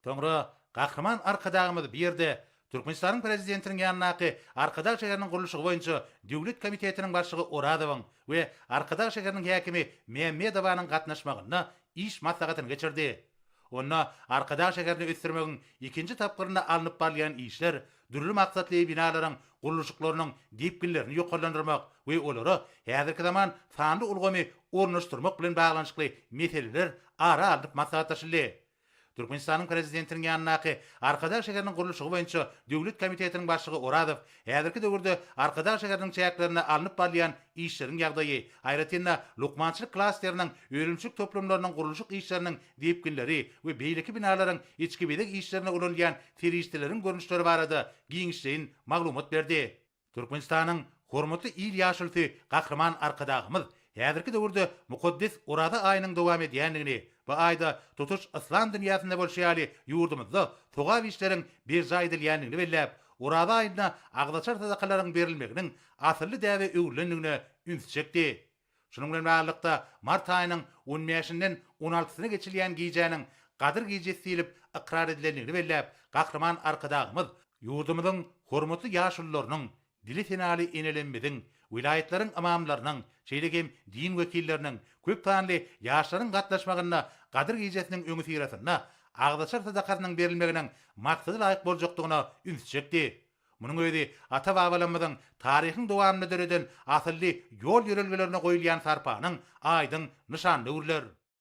Soňra Gahryman Arkadagymyz bu ýerde Türkmenistanyň Prezidentiniň ýanyndaky Arkadag şäheriniň gurluşygy boýunça döwlet komitetiniň başlygy Orazowyň we Arkadag şäheriniň häkimi Mämmedowanyň gatnaşmagynda iş maslahatyny geçirdi. Onda Arkadag şäherini ösdürmegiň ikinji tapgyrynda alnyp barylýan işler, dürli maksatly binalaryň gurluşyklarynyň depginlerini ýokarlandyrmak we olara häzirki zaman sanly ulgamy ornaşdyrmak bilen baglanyşykly meseleler ara alnyp maslahatlaşyldy. Türkmenistanyň Prezidentiniň ýanyndaky Arkadag şäheriniň gurluşygy boýunça döwlet komitetiniň başlygy Orazow häzirki döwürde Arkadag şäheriniň çäklerinde alnyp barylýan işleriň ýagdaýy, aýratyn-da, lukmançylyk klasteriniň önümçilik toplumlarynyň gurluşyk işleriniň depginleri we beýleki binalaryň içki bezeg işlerinde ulanylýan serişdeleriň görnüşleri barada giňişleýin maglumat berdi. Türkmenistanyň Hormatly il ýaşulusy Gahryman Arkadagymyz häzirki döwürde mukaddes Oraza aýynyň dowam edýändigini, bu aýda tutuş yslam dünýäsinde bolşy ýaly ýurdumyzda sogap işleriň berjaý edilýändigini belläp, Oraza aýynda agzaçar sadakalaryň berilmeginiň asylly däbe öwrülendigine ünsi çekdi. Şunuň bilen baglylykda, mart aýynyň on bäşinden on altysyna geçilýän gijäniň Gadyr gijesi diýlip ykrar edilendigini belläp, Gahryman Arkadagymyz ýurdumyzyň hormatly ýaşulularynyň, dili senaly enelemmiziň, welaýatlaryň ymamlarynyň, şeýle hem din wekilleriniň, köp sanly ýaşlaryň gatnaşmagynda Gadyr gijesiniň öňüsyrasynda agzaçar sadakasynyň berilmeginiň maksada laýyk boljakdygyna ünsi çekdi. Munuň özi ata-babalarymyzyň taryhyň dowamynda döreden asylly ýol-ýörelgelerine goýulýan sarpanyň aýdyň nyşanyna öwrüler.